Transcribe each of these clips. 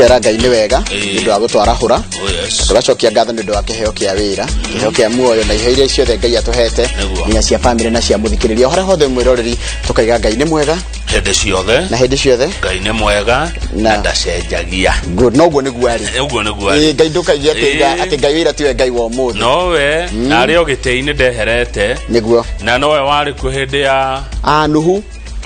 Tũkera Ngai nĩ wega nĩ ũndũ wa gũtwarahũra. Oh, yes. Tũgacokia ngatho nĩ ũndũ wa kĩheo kĩa wĩra, kĩheo kĩa muoyo na iheo iria ciothe Ngai atũhete, nginya cia famĩlĩ na cia mũthikĩrĩria. O harĩa hothe mwĩroreri, tũkaiga Ngai nĩ mwega hĩndĩ ciothe. Na hĩndĩ ciothe. Ngai nĩ mwega na ndacenjagia. Good, noguo nĩguo arĩ. Ũguo nĩguo arĩ. Ngai ndũkaige atĩ atĩ Ngai wĩra tiwe Ngai wa ũmũthĩ. Nowe na arĩ o gĩtĩ-inĩ ndeherete. Nĩguo. Na nowe warĩ kuo hĩndĩ ya Nuhu.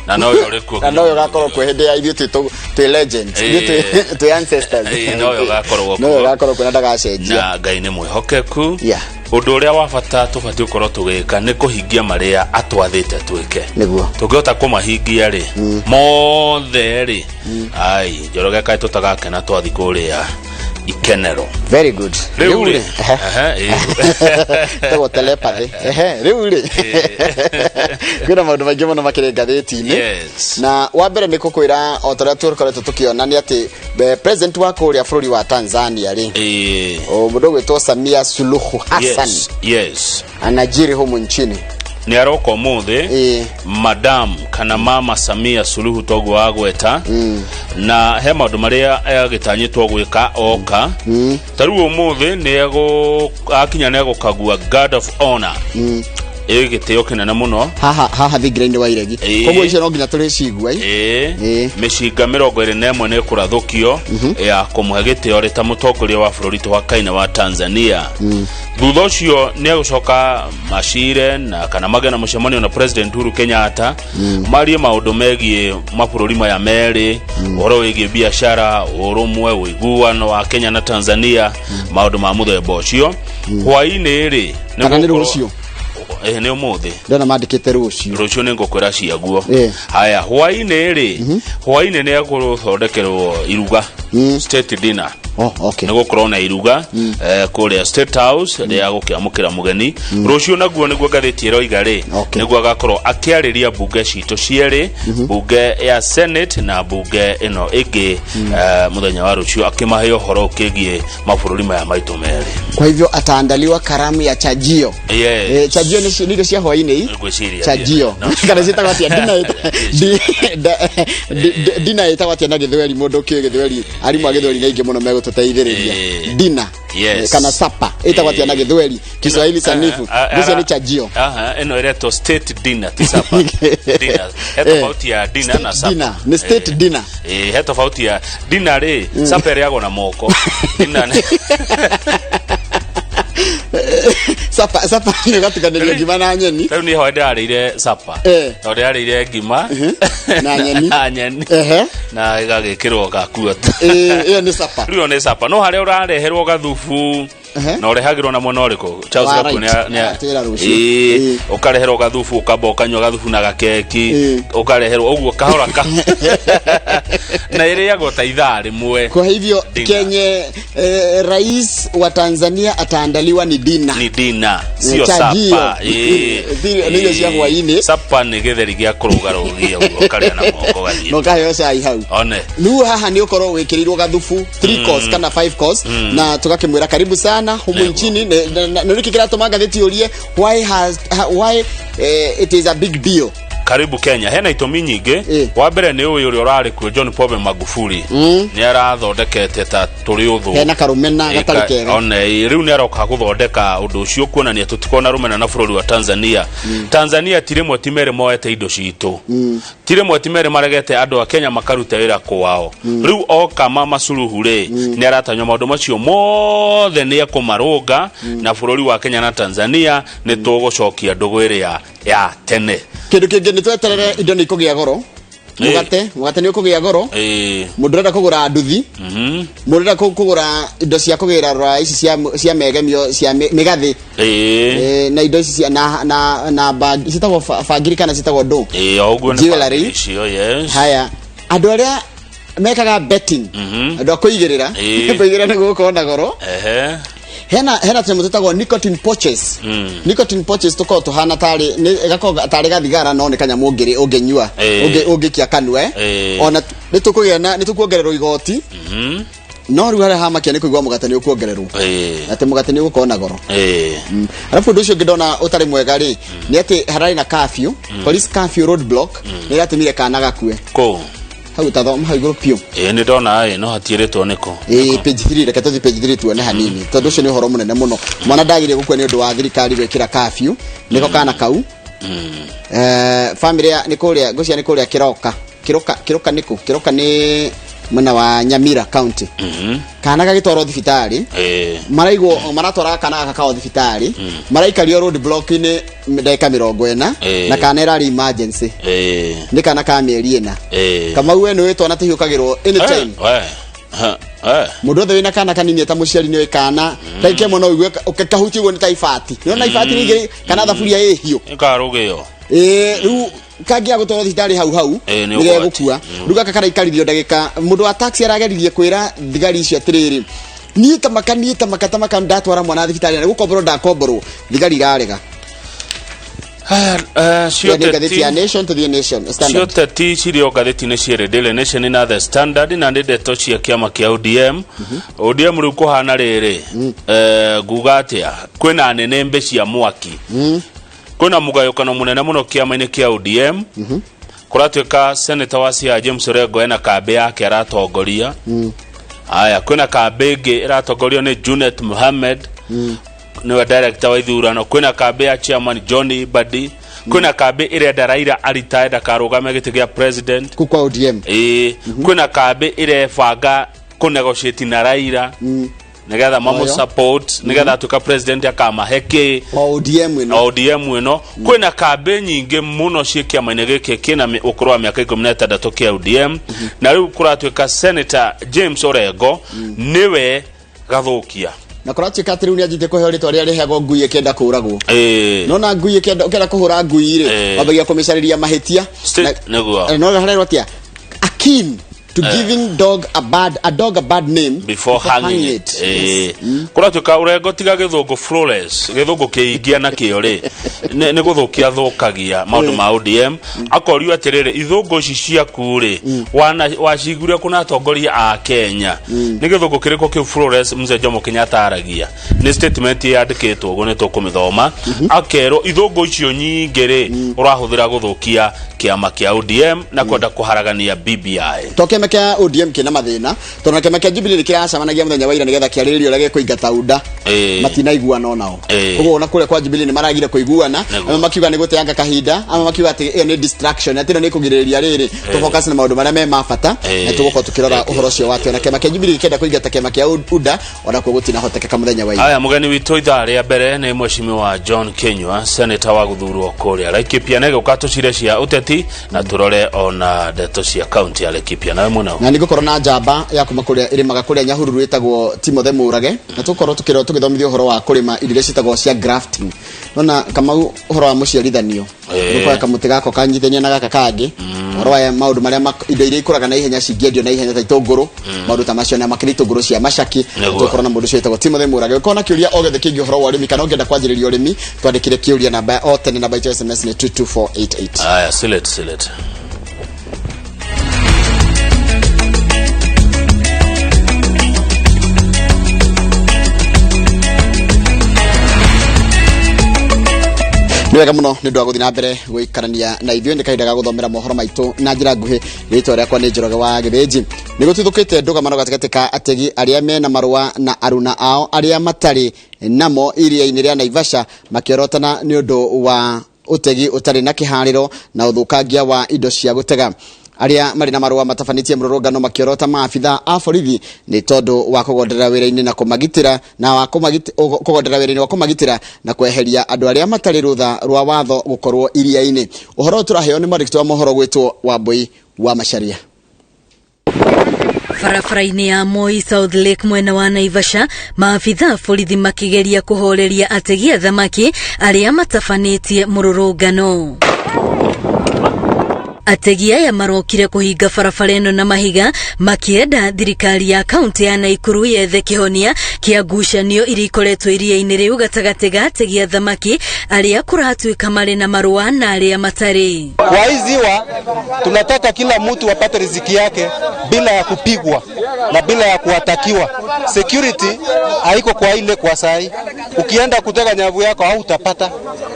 Na nowe ũrĩ kuo. Na nowe ũgakorwo kuo hĩndĩ ya ithuĩ twĩ legends, ithuĩ twĩ ancestors. Ĩĩ, nowe ũgakorwo kuo. Nowe ũgakorwo kuo na ndagacenjia. Na Ngai nĩ mwĩhokeku. Ũndũ ũrĩa wa bata tũbatiĩ gũkorwo tũgĩka nĩ kũhingia marĩa atwathĩte twĩke. Tũngĩhota kũmahingia rĩ mothe rĩ, ai Njoroge, kaĩ tũtagakena twathi kũrĩa ikenero. Very good. Rĩu rĩ, Ehe. ehe, ĩĩ. Tagwo telepathy. Ehe, rĩu rĩ, kwĩna maũndũ maingĩ mũno makĩrĩ ngathĩti-inĩ. Na wa mbere nĩ kũkwĩra o ta ũrĩa tũkoretwo tũkĩona nĩ atĩ president wa kũrĩa bũrũri wa Tanzania rĩ, o mũndũ ũgwĩtwo Samia Suluhu Hassan, anajiri humu nchini. Nĩ aroka ũmũthĩ. Madam kana Mama Samia Suluhu, toguo wagweta, na he maũndũ marĩa agĩtanyĩtwo gwĩka oka. Ta rĩu ũmũthĩ nĩ akinya nĩ egũkagua guard of honor, ĩ gĩtĩo kĩnene mũno. Haha thingira-inĩ wa iregi. Koguo icio no nginya tũrĩcigua. Mĩcinga 21 nĩ ĩkũrathũkio ya kũmũhe gĩtĩo rĩ ta mũtongoria wa bũrũri tũhakaine wa Tanzania. Thutha ũcio nĩ egũcoka macire na kana magĩe na mũcemanio na President Uhuru Kenyatta, marie maũndũ megiĩ mabũrũri maya merĩ, ũhoro wĩgiĩ biacara, ũrũmwe, ũiguano wa Kenya na Tanzania, maũndũ ma mũthemba ũcio. Hwaĩ-inĩ rĩ, Kana nĩ rũciũ? Nĩ ũmũthĩ. Ndona mandĩkĩte rũciũ. Rũciũ nĩ ngũkwĩra ciaguo. Haya, hwaĩ-inĩ rĩ, hwaĩ-inĩ nĩ egũthondekerwo iruga, state dinner. Oh, okay. Nĩ gũkorwo na iruga kũrĩa State House rĩa gũkĩamũkĩra mũgeni. Rũciũ naguo nĩguo ngathĩti ĩroiga rĩ, nĩguo agakorwo akĩarĩria mbunge citũ cierĩ, mbunge ya Senate na mbunge ĩno ĩngĩ, mũthenya wa rũciũ akĩmahe ũhoro ũkĩgiĩ mabũrũri maya maitũ merĩ. Kwa hivyo ataandaliwa karamu ya chajio. Yes. Chajio nĩ irio cia hwaĩ-inĩ ii? Ngwĩciria. Chajio. No. Kana ciĩtagwo atĩa dinner ĩtagwo atĩa na gĩthweri? Mũndũ ũkĩũĩ gĩthweri, arimũ a gĩthweri nĩ aingĩ mũno megũtũteithĩrĩria. Dinner. Kana supper ĩtagwo atĩa na gĩthweri, Kiswahili sanifu? Ngwĩciria nĩ chajio. Aha, ĩno ĩretwo state dinner, ti supper. Dinner. He tofauti ya dinner na State supper. dinner. Nĩ state dinner. He tofauti ya dinner rĩ, supper ĩrĩagwo na moko. Dinner nĩ Supper nĩ ũgatukanĩria ngima na nyeni. Rĩu niĩ hwaĩ ndĩrarĩire supper. Tondũ ndĩrarĩire ngima Na nyeni. Na nyeni. Na ĩgagĩkĩrwo gakuota. Ĩyo nĩ supper. Rĩu ĩyo nĩ supper. No harĩa ũrareherwo gathubu na ũrehagĩrwo na mwena ũrĩkũ, Charles? Wa Gakuo right. Atwĩra rũciũ. Ũkareherwo gathubu, ũkamba ũkanyua gathubu na gakeki. Ũkareherwo ũguo kahora ka na ĩrĩagwo ta ithaa rĩmwe. Kwa hivyo Dinner. kenye rais wa Tanzania ataandaliwa ni dinner. Ni dinner, sio Chajio. supper. Nĩ irio cia hwaĩ-inĩ. Supper nĩ gĩtheri gĩa kũrũgarũgia ũguo, ũkarĩa na moko gathiĩ. Na ũkaheo cai hau. One. Rĩu haha nĩ ũkorwo wĩkĩrĩirwo gathubu 3 course kana 5 course, na tũgakĩmwĩra karibu sana humu nchini. Na nĩkĩ kĩratũma ngathĩti ũrie why has why it is a big deal? Karibu Kenya hena itũmi nyingĩ. Wa mbere nĩ ũyũ ũrĩa ũrarĩ kuo, John Pombe Magufuli, nĩ arathondekete ta tũrĩ ũthũ. Hena karũmena gatarĩ kega. One, rĩu nĩ aroka gũthondeka ũndũ ũcio, kuonania tũtikorwo na rũmena na bũrũri wa Tanzania. Tanzania ti rĩmwe ti merĩ moete indo citũ, ti rĩmwe ti merĩ maregete andũ a Kenya makaruta wĩra kwao. Rĩu oka Mama Suluhu rĩ, nĩ aratanywo maũndũ macio mothe nĩ ekũmarũnga, na bũrũri wa Kenya na Tanzania nĩ tũgũcokia ndũgũ ĩrĩa ya tene. Kĩndũ kĩngĩ nĩ tweterere, indo nĩ ikũgĩa goro. Mũgate nĩ ũkũgĩa goro. Mũndũ ũrenda kũgũra nduthi, mũndũ ũrenda kũgũra indo cia kũgĩra rora ici cia megemio cia mĩgathĩ, na indo ici cia na bag citagwo bangiri kana citagwo ndũ. O ũguo nĩ Jewelry. bangiri icio, yes. Haya, andũ arĩa mekaga betting, andũ a kũigĩrĩra, kũigĩrĩra nĩ gũgũkorwo na goro. Hena tũnyamũ twĩtagwo nicotine pouches. Nicotine pouches tũkoragwo tũhana tarĩ gakoragwo tarĩ gathigara, no nĩ kanyamũ ũngĩnyua, ũngĩkia kanua. Ona nĩ tũkũgĩa na nĩ tũkuongererwo igoti. No rĩu harĩa hamakia nĩ kũigua mũgate nĩ ũkuongererwo, atĩ mũgate nĩ ũgũkorwo na goro. Alafu ũndũ ũcio ũngĩ ndona ũtarĩ mwega rĩ, nĩ atĩ hararĩ na curfew, police curfew, road block nĩ ĩratũmire kana gakue. Kũ? Hau tathoma hau igũrũ piũ. Ĩĩ, nĩ ndona ĩ no hatiĩrĩtwo nĩkũ. Ĩĩ, page 3, reke tũthiĩ page 3 tuone hanini, tondũ ũcio nĩ ũhoro mũnene mũno. Mwana ndagire gũkua nĩ ũndũ wa thirikari gwĩkĩra curfew, nĩko kana kau. Family ya nĩ kũrĩa ngũcia, nĩ kũrĩa Kĩroka, Kĩroka, Kĩroka nĩkũ? Kĩroka nĩ mwena wa Nyamira County. Kana gagĩtwarwo thibitarĩ, maraigwo maratwaraga kana gaka kao thibitarĩ, maraikario road block-inĩ ndagĩka 40. Na kana ĩrarĩ emergency. Nĩ kana ka mĩeri 4. Kamau, we nĩ wĩ twana tũhiũkagĩrwo anytime. We. Ha, eh. Mũndũ othe wĩna kana kanini eta mũciari nĩ kana ndagĩka 1 no ũigue kahutie ũguo nĩ ta ibati, nĩona ibati rĩngĩ kana thaburia ĩ hiũ. Ĩkarũgĩo. Ĩĩ, rĩu kangĩaga gũtwarwo thibitarĩ hau hau, Ĩĩ, nĩ nĩ ũgwati. gegũkua. Rĩu gaka karaikaririo ndagĩka, mũndũ wa taxi arageririe kwĩra thigari icio atĩrĩrĩ, niĩ tamaka, niĩ tamaka, tamaka, ndatwara mwana thibitarĩ na nĩ gũkomborwo ndakomborwo, thigari irarega. Cio Ĩyo nĩ ngathĩti ya teti Nation, tũthiĩ Nation cio Standard. Teti cirĩ o ngathĩti-inĩ cierĩ, Daily Nation na The Standard, na nĩ ndeto cia kĩama kĩa ODM. ODM rĩu kũhana rĩrĩ, nguga atĩa, kwĩna nĩnĩmbĩ cia mwaki, kwĩna mũgayũkano mũnene mũno kĩama-inĩ kĩa ODM. Kũratuĩka senator wa Siaya James Orengo ena kambĩ yake aratongoria. Aya, kwĩna kambĩ ĩngĩ ĩratongorio nĩ Junet Mohamed, nĩwe director wa ithurano. Kwĩna kambĩ ya chairman John Mbadi. Kwĩna kambĩ ĩrenda Raila aritae ndakarũgame gĩtĩ gĩa president. Kuu kwa ODM. Ĩĩ, kwĩna kambĩ ĩrebanga kũnegotiate na Raila nĩgetha mamũ Oyo. support, nĩgetha atuĩka president akamahe kĩ. Kwa ODM ĩno. ODM ĩno kwĩna kambĩ nyingĩ mũno ciĩ kĩama-inĩ gĩkĩ kĩna ũkũrũ wa mĩaka 16 kĩa ODM, na rĩu kũratuĩka Senator James Orengo nĩwe gathũkia. Na kũratuĩka atĩ rĩu nĩ anjĩtie kũheo rĩtwa rĩrĩa rĩheagwo ngui ĩkĩenda kũragwo. Ĩĩ. Nona ngui ĩkĩenda, ũkĩenda kũhũra ngui rĩ, wambagia kũmĩcarĩria mahĩtia. Nĩguo. No harerwo atĩa, akin to giving dog a bad a dog a bad name before hanging it. Yes. Kũratuĩka Ũrengo tiga gĩthũngũ flawless, gĩthũngũ kĩingia na kĩo rĩ, nĩ gũthũkia thũkagia maũndũ ma ODM. Akorio atĩrĩrĩ, ithũngũ ici ciaku rĩ, waciguire kũna atongoria a Kenya? Nĩ gĩthũngũ kĩrĩkũ kĩu flawless mzee Jomo Kenyatta aragia? Nĩ statement yandĩkĩtwo ũguo, nĩ tũkũmĩthoma. Akerwo ithũngũ icio nyingĩ rĩ, ũrahũthĩra gũthũkia kĩama kĩa ODM na kwenda kũharagania BBI. To kĩama kĩa ODM kĩna mathĩna, tondũ na kĩama kĩa Jubilee nĩ kĩracemanagia mũthenya wa ira nĩgetha kĩarĩrĩrie ũrĩa gĩkũingata UDA. Matinaiguana onao. Koguo ona kũrĩa kwa Jubilee nĩ maragire kũiguana. Nĩguo. Amwe makiuga nĩ gũteanga kahinda, amwe makiuga atĩ ĩyo nĩ distraction, atĩ ĩno nĩ kũgirĩrĩria rĩrĩ tũ focus na maũndũ marĩa me ma bata. Na tũgũkorwo tũkĩrora ũhoro ũcio wa atĩ ona kĩama kĩa Jubilee gĩkĩenda kũingata kĩama kĩa UDA, ona kuo gũtinahotekeka mũthenya wa ira. Aya, mũgeni witũ ithaa rĩa mbere nĩ mheshimiwa John Kinyua, senator wa gũthurwo kũrĩa Laikipia, na gũka tũcire cia ũteti na tũrore ona ndeto cia kaunti ya Laikipia nawe mũno. Na nĩngũkorwo na njamba ya kuma kũrĩa ĩrĩmaga kũrĩa Nyahururu ĩtagwo Timothy Mũrage, na tũgũkorwo tũkĩrora tũgĩthomithio ũhoro wa kũrĩma irio iria ciĩtagwo cia grafting. Nona Kamau, ũhoro wa mũciarithanio, ũkoya kamũtĩ gako kanyitithania na gaka kangĩ, ũhoro wa maũndũ marĩa indo iria ikũraga na ihenya cingĩendio na ihenya ta itũngũrũ, maũndũ ta macio, na makĩria itũngũrũ cia macaki. Tũgũkorwo na mũndũ ũcio wĩtagwo Timothy Mũrage. Ũkorwo na kĩũria o gĩothe kĩgiĩ ũhoro wa ũrĩmi kana ũngĩenda kwanjĩrĩria ũrĩmi, twandĩkĩre kĩũria namba o tene, namba itũ ya SMS nĩ 22488. Aya, silet silet. Nĩ wega mũno nĩ ũndũ wa gũthiĩ na mbere gũikarania na ithuĩ. Nĩ kahinda ga gũthomera mohoro maitũ na njĩra nguhĩ. Rĩtwa rĩakwa nĩ Njoroge wa Gĩthĩnji. Nĩ gũtuthũkĩte ndũgamano gatagatĩ ka ategi arĩa mena marũa na aruna ao arĩa matarĩ namo iria-inĩ rĩa Naivasha, makĩorotana nĩ ũndũ wa ũtegi ũtarĩ na kĩharĩro na ũthũkangia wa indo cia gũtega. Arĩa marĩ na marũa matabanĩtie mũrũrũngano makĩorota maabitha a borithi nĩ tondũ wa kũgonderera wĩra-inĩ na kũmagitĩra na wa kũgonderera wĩra-inĩ wa kũmagitĩra na kweheria andũ arĩa matarĩ rũtha rwa watho gũkorwo iria-inĩ. Ũhoro ũyũ tũraheo nĩ mwandĩki wa mohoro gwĩtwo Wambui wa Macharia. Barabara-inĩ ya Moi South Lake mwena wa Naivasha, maabitha a borithi makĩgeria kũhoreria ategi a thamaki arĩa matabanĩtie mũrũrũngano. Ategi aya marokire kũhinga barabara ĩno na mahiga, makĩenda thirikari ya kaunti ya Naikuru yethe kĩhonia kĩa ngucanio iria ikoretwo iria-inĩ rĩu gatagatĩ ga ategi a thamaki arĩa kũratuĩka marĩ na marũa na arĩa matarĩ. Kwa hii ziwa tunataka kila mtu apate riziki yake bila ya kupigwa na bila ya kuatakiwa. Security haiko kwa ile kwa sahi. Ukienda kutega nyavu yako hautapata.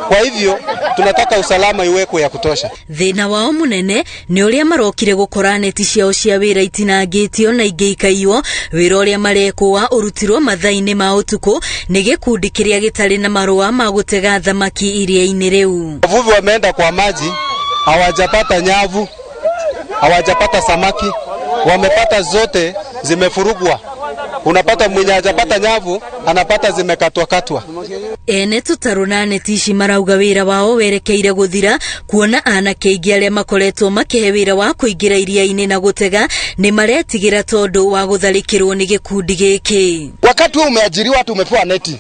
Kwa hivyo tunataka usalama iwekwe ya kutosha. Thĩna wao mũnene nĩ ũrĩa marokire gũkora neti ciao cia wĩra itinangĩtio na ingĩ ikaiywo. Wĩra ũrĩa marekũa ũrutirwo mathaa-inĩ ma ũtukũ nĩ gĩkundi kĩrĩa gĩtarĩ na marũa ma gũtega thamaki iria-inĩ rĩu. Wavuvi wameenda kwa maji, hawajapata nyavu, hawajapata samaki, wamepata zote zimefurugwa. Unapata mwenye hajapata nyavu anapata zimekatwa katwa. Ene tũtarũ na neti ici marauga wĩra wao werekeire gũthira, kuona anake aingĩ arĩa makoretwo makĩhe wĩra wa kũingĩra iria-inĩ na gũtega nĩ maretigĩra tondũ wa gũtharĩkĩrwo nĩ gĩkundi gĩkĩ. Wakati wewe umeajiriwa, hata umepewa neti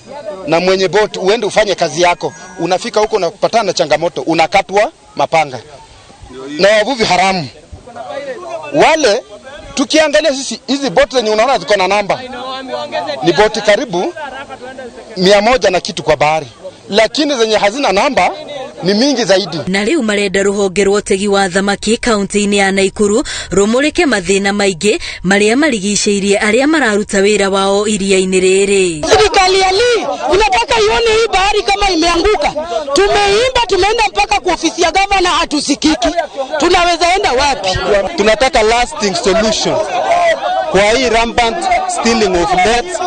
na mwenye boti, uende ufanye kazi yako, unafika huko unapatana na changamoto, unakatwa mapanga na wavuvi haramu wale. Tukiangalia sisi hizi boti zenye unaona ziko na namba ni boti karibu 100 na kitu kwa bahari, lakini zenye hazina namba ni mingi zaidi. Na rĩu marenda rũhonge rwa ũtegi wa thamaki kaunti-inĩ ya Naikuru rũmũrĩke mathĩna maingĩ marĩa marigicĩirie arĩa mararuta wĩra wao iria-inĩ rĩrĩ. Serikali ya Lee inataka ione hii bahari kama imeanguka. Tumeimba, tumeenda mpaka kwa ofisi ya gavana, hatusikiki. Tunaweza enda wapi? Tunataka lasting solution kwa hii rampant stealing of nets,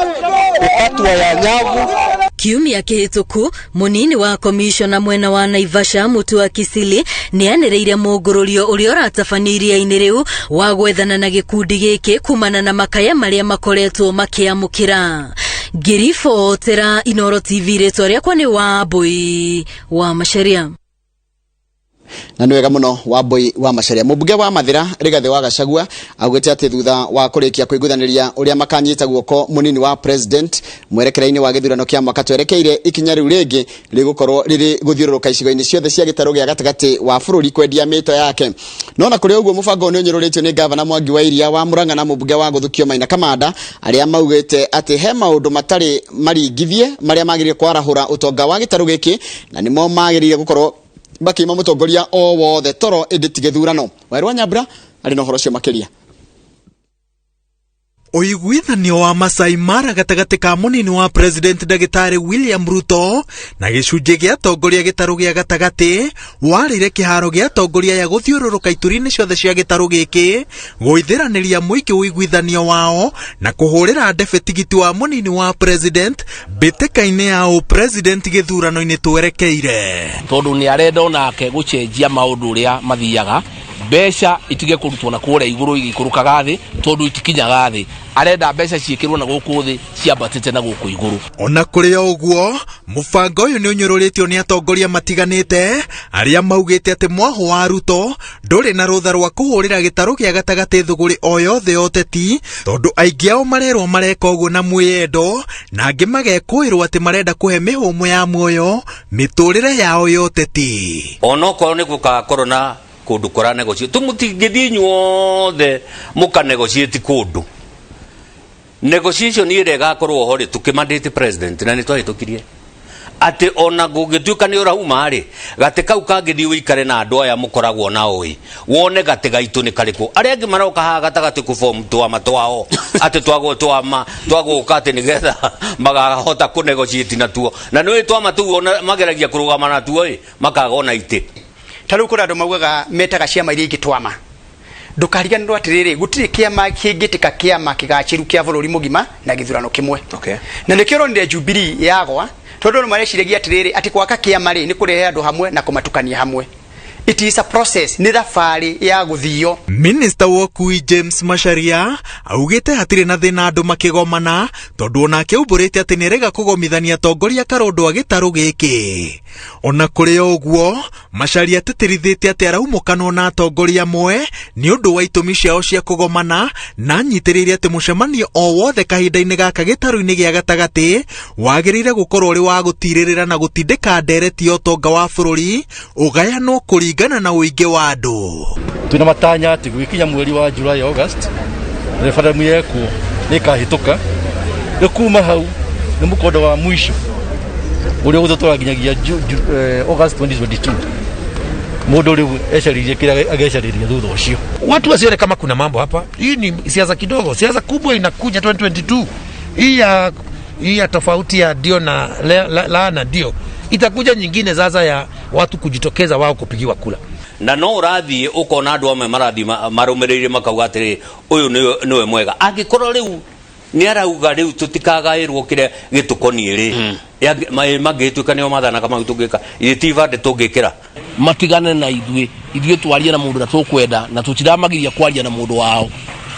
kukatwa ya nyavu. Kiumia kĩhĩtũku mũnini wa komishona mwena wa Naivasha Mutua Kisili nĩanĩrĩire mũngũrũrio ũrĩa ũratabanio iria-inĩ rĩu wa gwethana na gĩkundi gĩkĩ kumana na makaya marĩa makoretwo makĩamũkĩra. Ngĩribotera Inooro TV, rĩtwa rĩakwa nĩ Wambui wa Macharia. Na nĩ wega mũno Wambui wa Macharia. Mũmbunge wa Mathĩra Rigathĩ wa Gachagua augĩte atĩ thutha wa kũrĩkia kũiguithanĩria ũrĩa makanyita guoko mũnini wa president mwerekera-inĩ wa gĩthurano kĩa mwaka twerekeire, ikinya rĩu rĩngĩ rĩgũkorwo rĩrĩ gũthiũrũrũka icigo-inĩ ciothe cia gĩtarũ gĩa gatagatĩ wa bũrũri kwendia mĩto yake. No na kũrĩ ũguo, mũbango nĩ ũnyũrũrĩtio nĩ gavana Mwangi wa Iria wa Murang'a na mũmbunge wa Gũthukio Maina Kamanda, arĩa maugĩte atĩ he maũndũ matarĩ maringithie marĩa magĩrĩire kwarahũra ũtonga wa gĩtarũ gĩkĩ, na nĩmo magĩrĩire gũkorwo makĩima mũtongoria o wothe toro ĩndĩ ti gĩthurano. Wairũ wa Nyambura arĩ na ũhoro ũcio makĩria. Ũiguithanio wa Masai Mara gatagatĩ ka mũnini wa president ndagĩtarĩ William Ruto na gĩcunjĩ gĩa atongoria gĩtarũ gĩa gatagatĩ warĩire kĩharo gĩa atongoria ya gũthiũrũrũka ituri-inĩ ciothe cia gĩtarũ gĩkĩ gũithĩranĩria mũingĩ ũiguithanio wao na kũhũrĩra ndebe tigiti wa mũnini wa president mbĩtĩka-inĩ ya ũpresident gĩthurano-inĩ twerekeire. Tondũ nĩ arenda onake gũcenjia maũndũ ũrĩa mathiaga, mbeca itige kũrutwo na kũrĩa igũrũ igĩikũrũkaga thĩ, tondũ itikinyaga thĩ. Arenda mbeca ciĩkĩrwo na gũkũ thĩ ciambatĩte na gũkũ igũrũ. Ona kũrĩ o ũguo, mũbango ũyũ nĩ ũnyũrũrĩtio nĩ atongoria matiganĩte arĩa maugĩte atĩ mwahũ wa Ruto ndũrĩ na rũtha rwa kũhũrĩra gĩtarũ gĩa gatagatĩ thũgũrĩ o yothe ya ũteti, tondũ aingĩ ao marerwo mareka ũguo na mwĩyendo na angĩ magekũĩrwo atĩ marenda kũhe mĩhũmũ ya muoyo mĩtũrĩre yao ya ũteti. Onokorwo nĩ gũgakorwo na kũndũ kũra negotiate, tũmũtingĩthiĩ inyuothe mũka negotiate kũndũ. Negotiation ĩrĩa ĩgakorwo ho rĩ, tũkĩmandate president na nĩ twahĩtũkirie atĩ ona gũgĩtuĩka nĩ ũrauma rĩ, gatĩ kau kangĩthiĩ ũikare na andũ aya mũkoragwo nao ĩ, wone gatĩ gaitũ nĩ karĩkũ. Arĩa angĩ maroka haha gatagatĩ kũform twama twao atĩ twagwo twama twagũka atĩ nĩgetha makahota kũ negotiate natuo, na nĩũĩ twama tũu ona mageragia kũrũgama natuo ĩ, makaga ona itĩ. Ta rĩu kũrĩ andũ maugaga metaga ciama iria ingĩ twama. Ndũkariganĩrwo atĩrĩrĩ, gũtirĩ kĩama kĩngĩtĩka kĩama kĩgacĩru kĩa bũrũri mũgima na gĩthurano kĩmwe. Na nĩkĩo ũronire Jubilee yagwa, tondũ andũ mareciragia atĩrĩrĩ, atĩ gwaka kĩama rĩ nĩ kũrehe andũ hamwe na kũmatukania hamwe. It is a process, nĩ thabarĩ ya gũthio. Minister wa ũkui James Macharia augĩte hatirĩ na thĩna andũ makĩgomana, tondũ onake aumbũrĩte atĩ nĩarega kũgomithania atongoria karondo a gĩtarũ gĩkĩ. Ona kũrĩ o ũguo, Macharia atĩtĩrithĩtie atĩ araumũkanwo na atongoria amwe nĩ ũndũ wa itũmi ciao cia kũgomana, na anyitĩrĩire atĩ mũcemanio o wothe kahinda-inĩ gaka gĩtarũ-inĩ gĩa gatagatĩ wagĩrĩire gũkorwo ũrĩ wa gũtirĩrĩra na gũtindĩka ndereti ya ũtonga wa bũrũri ũgayanwo kũringana na ũingĩ wa andũ. Twĩna matanya atĩ gũgĩkinya mweri wa July August referendum yekwo nĩ ĩkahĩtũka. Rĩu kuma hau nĩ mũkondo wa mwisho ũrĩa ũgũtũtwara nginyagia August 2022. Mũndũ rĩu ecarĩrie kĩrĩa agecarĩria thutha ũcio. Watu wasione kama kuna mambo hapa. Hii ni siasa kidogo, siasa kubwa inakuja 2022. Hii ya Hii ya tofauti ya ndio na la, la, la na ndio itakuja nyingine sasa ya watu kujitokeza wao kupigiwa kura. Na no ũrathiĩ ũkona andũ amwe marathiĩ marũmĩrĩire makauga atĩrĩ ũyũ nĩwe mwega angĩkorwo rĩu nĩ arauga rĩu tũtikagaĩrwo kĩrĩa gĩtũkoniĩ rĩ mangĩtuĩka nĩo mathanaga mau tũngĩka ithe ti ibandĩ tũngĩkĩra. Matigane na ithuĩ, ithuĩ twarie na mũndũ ũrĩa tũkwenda na tũtiramagiria kwaria na mũndũ wao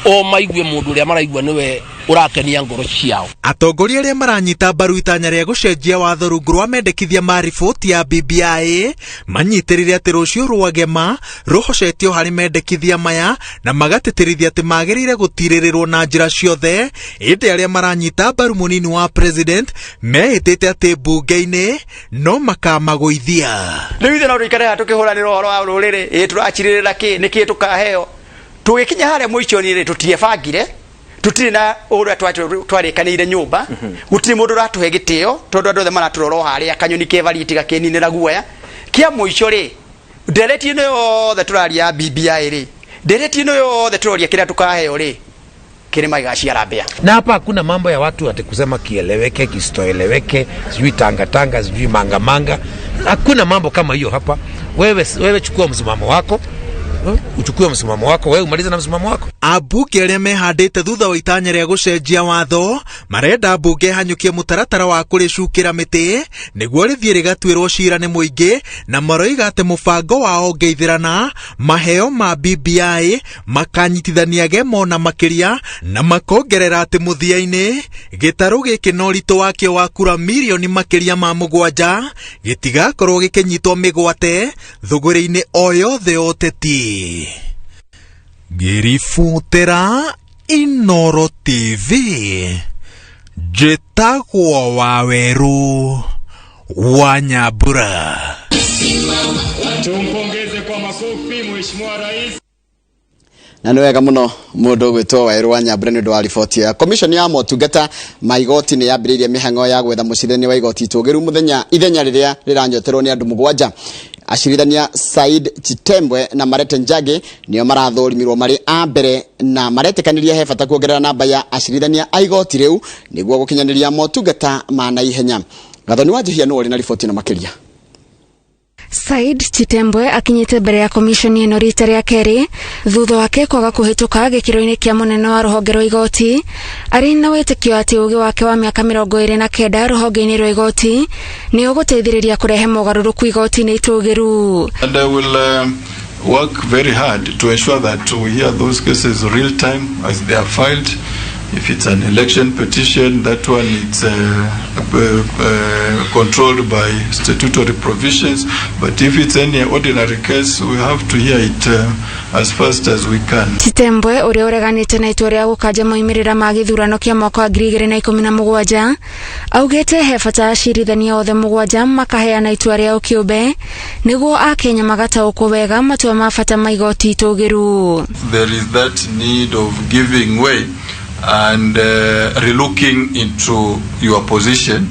o maigue mũndũ ũrĩa maraigua nĩwe ũrakenia ngoro ciao. Atongoria arĩa maranyita mbaru itanya rĩa gũcenjia watho rungu rwa mendekithia ma riboti ya BBI manyitĩrĩire atĩ rũciũ rwagema rũhocetio harĩ mendekithia maya na magatĩtĩrithia atĩ magĩrĩire gũtirĩrĩrwo na njĩra ciothe, ĩndĩ arĩa maranyita mbaru mũnini wa president mehĩtĩte atĩ mbunge-inĩ no makamagũithia. Rĩu ithuĩ no tũikare haha tũkĩhũranĩra ũhoro wa rũrĩrĩ, ĩ tũracirĩrĩra kĩ, nĩkĩ tũkaheo. Tũgĩkinya harĩa mũico-inĩ rĩ, tũtiebangire, tũtirĩ na ũrĩa twarĩkanĩire nyũmba, gũtirĩ mũndũ ũratũhe gĩtĩo tondũ andũ othe maratũrora o harĩa kanyoni kebariti gakĩninĩra guoya. Kĩa mũico rĩ, ndereti ĩno yothe tũraria ya BBI rĩ, ndereti ĩno yothe tũroria kĩrĩa tũkaheo rĩ, kĩrĩma gĩgaciara mbĩa. Na hapa hakuna mambo ya watu ati kusema kieleweke kisitoeleweke, sijui tanga tanga, sijui manga manga. Hakuna mambo kama hiyo hapa. Wewe chukua msimamo wako, uchukue msimamo wako, wewe umalize na msimamo wako. Ambunge arĩa mehandĩte thutha wa itanya rĩa gũcenjia watho marenda mbunge ĩhanyũkie mũtaratara wa kũrĩcukĩra mĩtĩ nĩguo rĩthiĩ rĩgatuĩrwo cira nĩ mũingĩ, na maroiga atĩ mũbango wao ũngĩithĩrana maheo ma BBI makanyitithania gemo na makĩria, na makongerera atĩ mũthia-inĩ gĩtarũ gĩkĩ na ũritũ wakĩo wa kura mirioni makĩria ma 7 gĩtigakorwo gĩkĩnyitwo mĩgwate thũgũrĩ-inĩ o yothe ya ũteti. Ngĩributĩra Inooro TV, njĩtagwo Wawerũ wa Nyambura. Tumpongeze kwa makofi Mheshimiwa Rais. Na nĩ wega mũno mũndũ ũgwĩtwo Wawerũ wa Nyambura nĩ ũndũ wa riboti ya Commission ya motungata ma igoti nĩ yambĩrĩirie mĩhang'o ya gwetha mũcirithania wa igoti itũgĩru mũthenya ithenya rĩrĩa rĩranyoterwo nĩ andũ 7. Acirithania Said Chitembwe na Marete Njagi nĩo marathũrimirwo marĩ a mbere na maretĩkanĩria he bata kuongerera namba ya acirithania a igoti rĩu nĩguo gũkinyanĩria motungata ma naihenya. Gathoni wa Njihia nĩwe ũrĩ na riboti ĩno makĩria. Said Chitembwe akinyĩte mbere ya commission ĩno rita rĩa kerĩ thutha wake kwaga kũhĩtũka gĩkĩro-inĩ kĩa mũnene wa rũhonge rwa igoti, arĩ na wĩtĩkio atĩ ũgĩ wake wa mĩaka 29 rũhonge-inĩ rwa igoti nĩ ũgũteithĩrĩria kũrehe mogarũrũku igoti-inĩ itũgĩru. And I will work very hard to ensure that we hear those cases real time as they are filed. If it's an election petition, that one it's controlled by statutory provisions. But if it's any ordinary case, we have to hear it as fast as we can. Chitembwe ũrĩa ũreganĩte na itua rĩa gũkanja moimĩrĩra ma gĩthurano kĩa mwaka wa 2017 augĩte he bata acirithania othe 7 makaheana itua rĩao kĩũmbe nĩguo akenya magataũkwo wega matua ma bata ma igoti itũgĩru. There is that need of giving way and relooking into your position,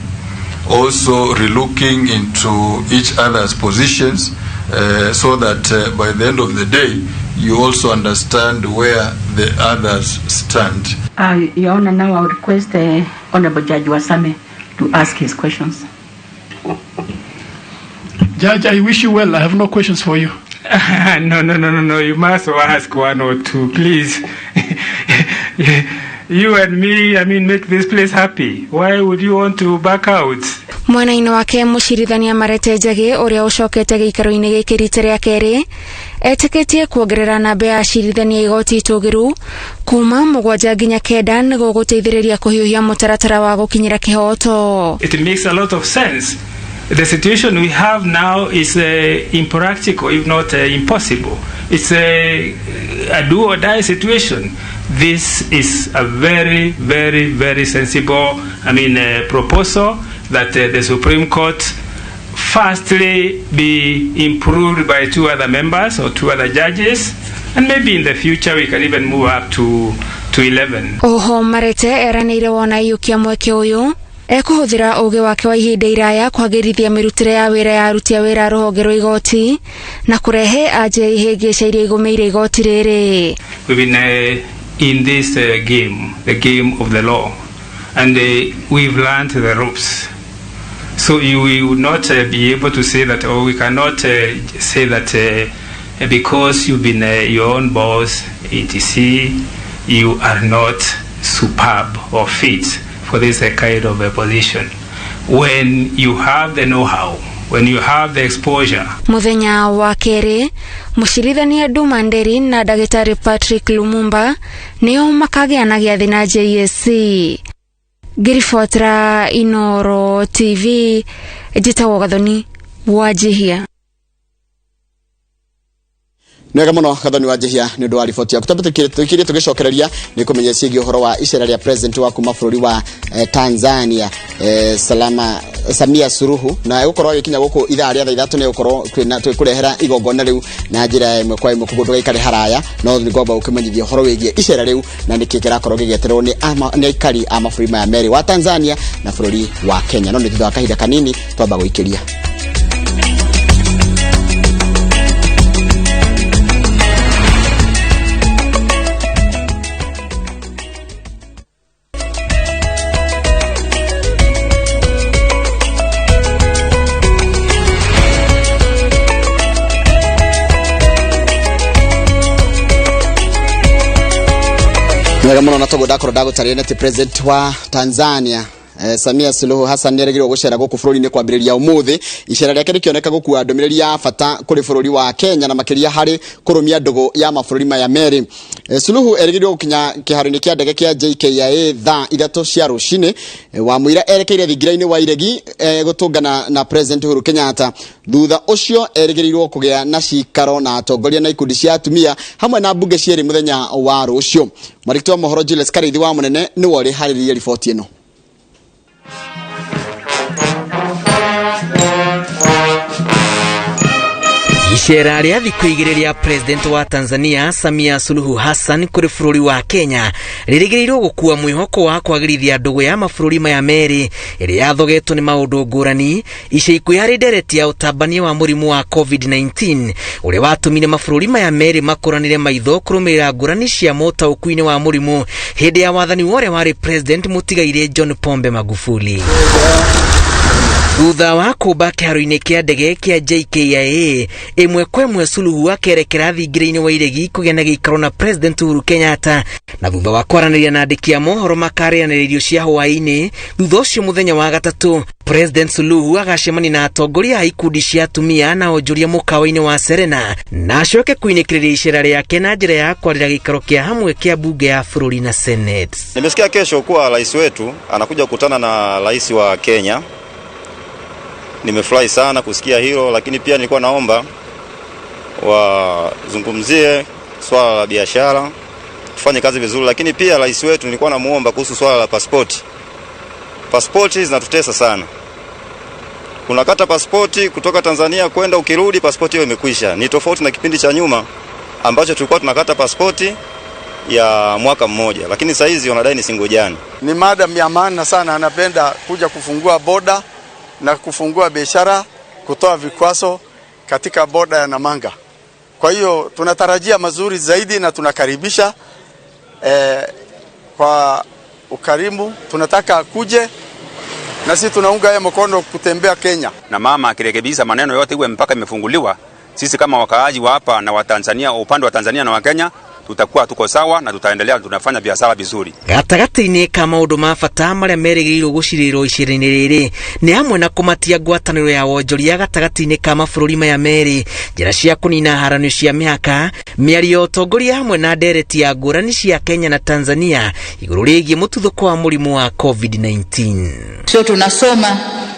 also relooking into each other's positions, so that by the end of the day you also understand where the others stand. Your Honor, now I would request the Honorable Judge Wasame to ask his questions. Judge, I wish you well. I have no questions for you. No. You must ask one or two, please. You and me, I mean, make this place happy. Why would you want to back out? Mwena-inĩ wake mũcirithania Marete Njagi ũrĩa ũcokete gĩikaro-inĩ gĩkĩ rita rĩa kerĩ etĩkĩtie kuongerera namba ya acirithania igoti itũgĩru kuma 7 nginya 9 nĩguo gũteithĩrĩria kũhiũhia mũtaratara wa gũkinyĩra kĩhooto. It makes a lot of sense. The situation we have now is impractical, if not impossible. It's a do or die situation. This is a very, very, very sensible, proposal that the Supreme Court firstly be improved by 2 other members or 2 other judges, and maybe in the future we can even move up to 11. Oho Marete eranĩire wona iyũkia mweke ũyũ ekũhũthĩra ũgĩ wake wa ihinda iraya kwagĩrithia mĩrutĩre ya wĩra ya aruti a wĩra a rũhonge rwa igoti na kũrehe anja ihĩngĩca iria igũmĩire igoti rĩrĩ. We've been in this game, the game of the law, And we've learned the ropes. So you will not be able to say that, or we cannot say that because you've been your own boss, etc., you are not superb or fit for this kind of a position. When you have the know-how, when you have the exposure, Muthenya wa kerĩ, mũcirithania Duma Nderi na ndagĩtarĩ Patrick Lumumba nĩo makagĩa na gĩathĩ na JSC. Ngĩribotera Inoro TV, njĩtagwo Gathoni Wanjihia. Nĩ wega mũno, Gathoni wa Njihia, nĩ ũndũ wa riboti yaku. Twambe tũkirie tũgĩcokereria nĩ kũmenya ciĩgiĩ ũhoro wa icera rĩa president wa kuma bũrũri wa Tanzania, Salama Samia Suluhu, na egũkorwo agĩkinya gũkũ ithaa rĩa thaa 3. Nĩ egũkorwo twĩna twĩkũrehera igongona rĩu na njĩra ya ĩmwe kwa ĩmwe, koguo ndũgaikare haraya, no nĩ ngwamba gũkĩmenyithia ũhoro wĩgiĩ icera rĩu na nĩkĩ kĩrakorwo gĩgĩeterwo nĩ aikari a mabũrũri maya merĩ, wa Tanzania na bũrũri wa Kenya. No nĩ thutha wa kahinda kanini, twamba gũikĩria. Wega muno, na toguo ndakorwo ndagũtarĩria nĩ atĩ president wa Tanzania, Samia Suluhu Hassan, nĩerĩgĩrĩrwo gũcera gũkũ bũrũri-inĩ kwambĩrĩria ũmũthĩ. Icera rĩake rĩkĩoneka gũkua ndũmĩrĩri ya bata kũrĩ bũrũri wa Kenya, na makĩria harĩ kũrũmia ndũgũ ya mabũrũri maya merĩ. Suluhu erĩgĩrĩirwo gũkinya kĩharo-inĩ kĩa ndege kĩa JKIA thaa 3 cia rũcinĩ, wa mũira erekeire thingira-inĩ wa Iregi, gũtũngana na President Uhuru Kenyatta. Thutha ũcio erĩgĩrĩirwo kũgĩa na cikaro na atongoria na ikundi cia atumia hamwe na mbunge cierĩ mũthenya wa rũciũ. Mwandĩki wa mohoro Julius Karithi wa Mũnene nĩwe ũrĩharĩrĩirie riboti ĩno. Icera rĩa thikũ 2 rĩa president wa Tanzania Samia Suluhu Hassan kũrĩ bũrũri wa Kenya rĩrĩgĩrĩirwo gũkua mwĩhoko wa kwagĩrithia ndũgũ ya mabũrũri maya merĩ ĩrĩa yathogetwo nĩ maũndũ ngũrani ica ikuhĩ harĩ ndereti ya ũtambania wa mũrimũ wa COVID-19, ũrĩa watũmire mabũrũri maya merĩ makũranĩre maitho kũrũmĩrĩra ngũrani cia motaũku-inĩ wa mũrimũ hĩndĩ ya wathani wa ũrĩa warĩ president mũtigairĩ John Pombe Magufuli. Thutha wa kũmba kĩharo-inĩ kĩa ndege kĩa JKIA, ĩmwe kwa ĩmwe Suluhu akerekera thingira-inĩ wa Iregi kũgĩa na gĩikaro na President Uhuru Kenyatta, na thutha wa kwaranĩria na andĩki a mohoro makarĩanĩria irio cia hwaĩ-inĩ. Thutha ũcio, mũthenya wa gatatũ, President Suluhu agacemania na atongoria a ikundi cia atumia na onjoria mũkawa-inĩ wa Serena, na acoke kuinĩkĩrĩria icera rĩake na njĩra ya kwarĩra gĩikaro kĩa hamwe kĩa bunge ya bũrũri na Senate. Nimesikia kesho kuwa rais wetu anakuja kukutana na rais wa Kenya. Nimefurahi sana kusikia hilo, lakini pia nilikuwa naomba wazungumzie swala la biashara, tufanye kazi vizuri. Lakini pia rais wetu nilikuwa namuomba kuhusu swala la pasipoti. Pasipoti zinatutesa sana. Unakata pasipoti kutoka Tanzania kwenda, ukirudi pasipoti hiyo imekwisha. Ni tofauti na kipindi cha nyuma ambacho tulikuwa tunakata pasipoti ya mwaka mmoja, lakini sasa hizi wanadai ni singojani. Ni madam ya maana sana, anapenda kuja kufungua boda na kufungua biashara, kutoa vikwazo katika boda ya Namanga. Kwa hiyo tunatarajia mazuri zaidi na tunakaribisha kwa ukarimu. Tunataka akuje na sisi tunaunga yeye mkono kutembea Kenya. Na mama akirekebisha maneno yote iwe mpaka imefunguliwa, sisi kama wakaaji wa hapa na wa Tanzania, upande wa Tanzania na wa Kenya, tutakuwa tuko sawa na tutaendelea tunafanya biashara vizuri. Gatagatĩ-inĩ ka maũndũ ma bata marĩa merĩgĩrĩirwo gũcirĩrwo icera-inĩ rĩrĩ nĩ hamwe na kũmatia ngwatanĩro ya wonjoria gatagatĩ-inĩ ka mabũrũri maya merĩ, njĩra cia kũnina haranio cia mĩhaka, mĩario ya ũtongoria hamwe na ndereti ya ngũrani cia Kenya na Tanzania igũrũ rĩgiĩ mũtuthũko wa mũrimũ wa COVID-19. Sio tunasoma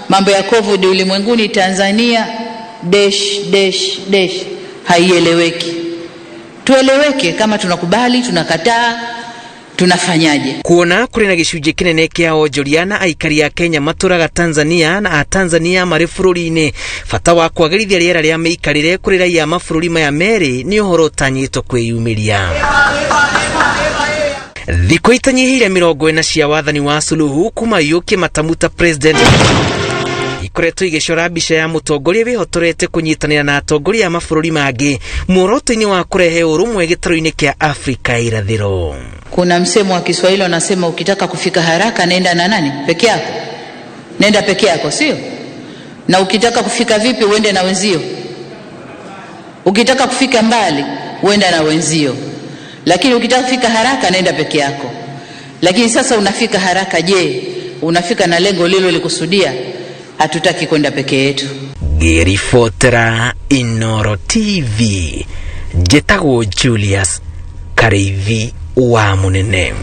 mambo ya COVID ulimwenguni, Tanzania dash dash dash haieleweki. Tueleweke kama tunakubali, tunakataa, tunafanyaje? Kuona kũrĩ na gĩcunjĩ kĩnene kĩa onjoria na aikari a Kenya matũraga Tanzania na a Tanzania marĩ bũrũri-inĩ, bata wa kwagĩrithia rĩera rĩa mĩikarĩre kũrĩ raia a mabũrũri maya merĩ nĩ ũhoro ũtanyĩtwo kwĩyumĩria. Thikũ itanyihĩire 40 cia wathani wa Suluhu kuma aiyũkie matamu ta president. ikoretwo igĩcora mbica ya mũtongoria wĩhotorete kũnyitanĩra na atongoria a mabũrũri mangĩ muoroto-inĩ wa kũrehe ũrũmwe gĩtarũ-inĩ kĩa Afrika ya Irathĩro. Kuna msemo wa Kiswahili wanasema ukitaka kufika haraka nenda na nani? Peke yako. Nenda peke yako, sio? Na ukitaka kufika vipi uende na wenzio. Ukitaka kufika mbali uenda na wenzio. Lakini ukitaka kufika haraka nenda peke yako. Lakini sasa unafika haraka, je, unafika na lengo lilo likusudia? Hatutaki kwenda peke yetu. Ngĩribotera Inoro TV njĩtagwo Julius Karĩithi wa Mũnene.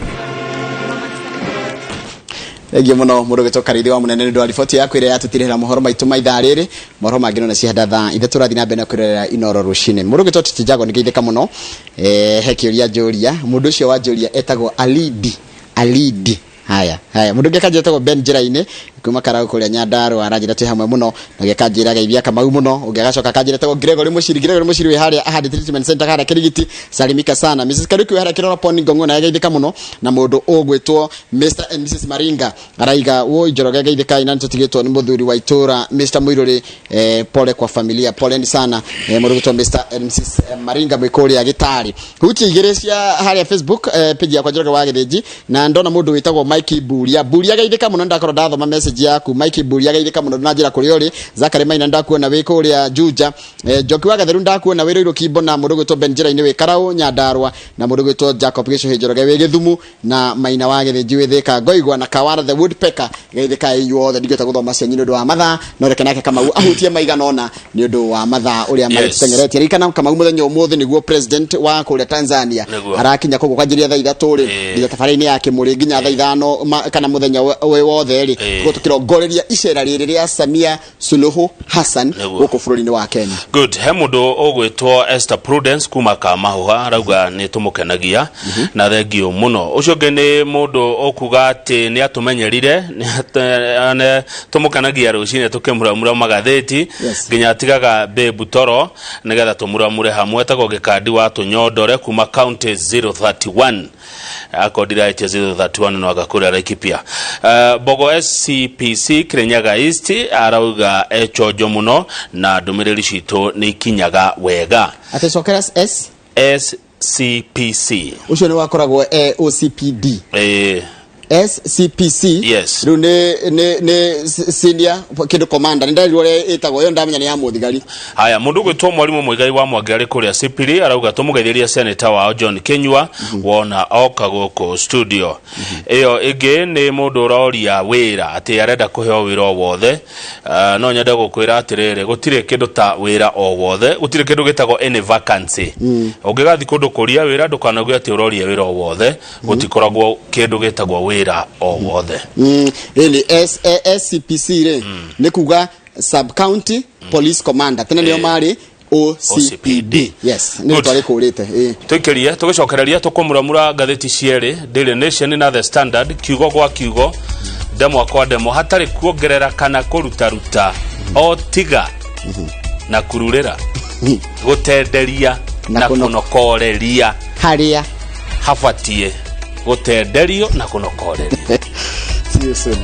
Thengiũ mũno mũndũ ũgĩtwo Karĩithi wa Mũnene nĩ ũndũ wa riboti yaku ĩrĩa yatũtirĩhĩra mohoro maitũ ma ithaa rĩrĩ. Mohoro mangĩ nona cihanda thaa ithatũ ũrathiĩ na mbere na kwĩrorera Inoro rũcinĩ. Mũndũ ũgĩtwo Titi Jago nĩ ngeithĩka mũno. He kĩũria njũria. Mũndũ ũcio wanjũria etagwo Alidi. Alidi. Haya, haya. Mũndũ ũngĩ akanjĩra etagwo Ben Njĩra-inĩ kuma Karau kũrĩa Nyandarũa, aranjĩra twĩ hamwe mũno, na ũngĩ akanjĩra geithia Kamau mũno, ũngĩ agacoka akanjĩra etagwo Gregory Mũciri. Gregory Mũciri wĩ harĩa Ahadi Treatment Center harĩa Kĩrigiti, salimika sana. Mrs Kariuki wĩ harĩa Kĩroro Poni Ngong'o naye geithĩka mũno, na mũndũ ũgwĩtwo Mr and Mrs Maringa araiga woi Njoroge geithĩka ina nĩtũtigĩtwo nĩ mũthuri wa itũra Mr Mũirũrĩ, pole kwa familia, poleni sana, mũndũ ũgwĩtwo Mr and Mrs Maringa mwĩ kũrĩa Gĩtarĩ. Hutia igĩrĩ cia harĩa Facebook, page yakwa Njoroge wa Gĩthĩnji, na ndona mũndũ wĩtagwo Mike Mburia. Mburia geithĩka mũno, ndakorwo ndathoma message yaku. Mike Mburia geithĩka mũno, na njĩra kũrĩa ũrĩ. Zachary Maina ndakuona wĩ kũrĩa Juja. Njoki wa Gatheru ndakuona wĩ Rũirũ Kimbo, na mũndũ ũgwĩtwo Ben Njĩra-inĩ wĩ Karaũ Nyandarũa, na mũndũ ũgwĩtwo Jacob Gĩcũhĩ Njoroge wĩ Gĩthumu, na Maina wa Gĩthĩnji wĩ Thĩka. Ngoigwa na Kawara the Woodpecker geithĩka inyuothe. Ndingĩhota gũthoma cianyu nĩ ũndũ wa mathaa, no reke nake Kamau ahutie maigana ũna nĩ ũndũ wa mathaa ũrĩa magĩtũteng'eretie. Ririkana Kamau mũthenya ũmũthĩ nĩguo president wa kũrĩa Tanzania arakinya kũguo kwanjĩrĩria thaa ithatũ rĩ, nginya tabarĩra-inĩ ya Kĩmũrĩ nginya thaa ithano kana mũthenya wĩ wothe rĩ, tũkorwo tũkĩrongoreria icera rĩrĩ rĩa Samia Suluhu Hassan gũkũ bũrũri-inĩ wa Kenya. Good. He mũndũ ũgwĩtwo Esther Prudence kuma Kamahũha arauga nĩ tũmũkenagia na thengio mũno. Ũcio ũngĩ nĩ mũndũ ũkuga atĩ nĩ atũmenyerire, nĩ tũmũkenagia rũcinĩ tũkĩmuramura magathĩti nginya atigaga babe toro nĩgetha tũmuramure hamwe. Etagwo Gĩkandi wa Tũnyondore kuma county 031. Akondira aĩtie 031 no anga kũrĩa Laikipia. Mbogo SCPC Kirinyaga East arauga echonjo mũno na ndũmĩrĩri citũ nĩ ikinyaga wega. Atĩ cokera S? SCPC. Ũcio nĩ wakoragwo OCPD. SCPC. Yes. Rĩu nĩ senior kĩndũ commander. Nĩ ndarirwo ũrĩa ĩtagwo, ĩyo ndamenya nĩ ya mũthigari. Haya, mũndũ ũgwĩtwo Mwarimũ Mũigai wa Mwangi arĩ kũrĩa Sipiri arauga tũmũgeithĩrie senator wao John Kinyua wona oka gũkũ studio. Ĩyo ĩngĩ nĩ mũndũ ũroria wĩra atĩ arenda kũheo wĩra o wothe. No nyende gũkwĩra atĩrĩrĩ, gũtirĩ kĩndũ ta wĩra o wothe, gũtirĩ kĩndũ gĩtagwo any vacancy. Ũngĩgathiĩ kũndũ kũria wĩra ndũkanauge atĩ ũroria wĩra o wothe, gũtikoragwo kĩndũ gĩtagwo wĩra o wothe. Ĩni SCPC rĩ, nĩ kuga sub county police commander, tene nĩo marĩ OCPD. Yes, nĩ Good. rĩtwa rĩkũrĩte. Tũikĩrie tũgĩcokereria tũkũmuramura ngathĩti cierĩ, Daily Nation na The Standard, kiugo gwa kiugo, ndemwa kwa ndemwa, hatarĩ kuongerera kana kũrutaruta, o tiga na kururĩra, gũtenderia Na na kũnokoreria harĩa habatie gũtenderio na kũnokorerio. See you soon.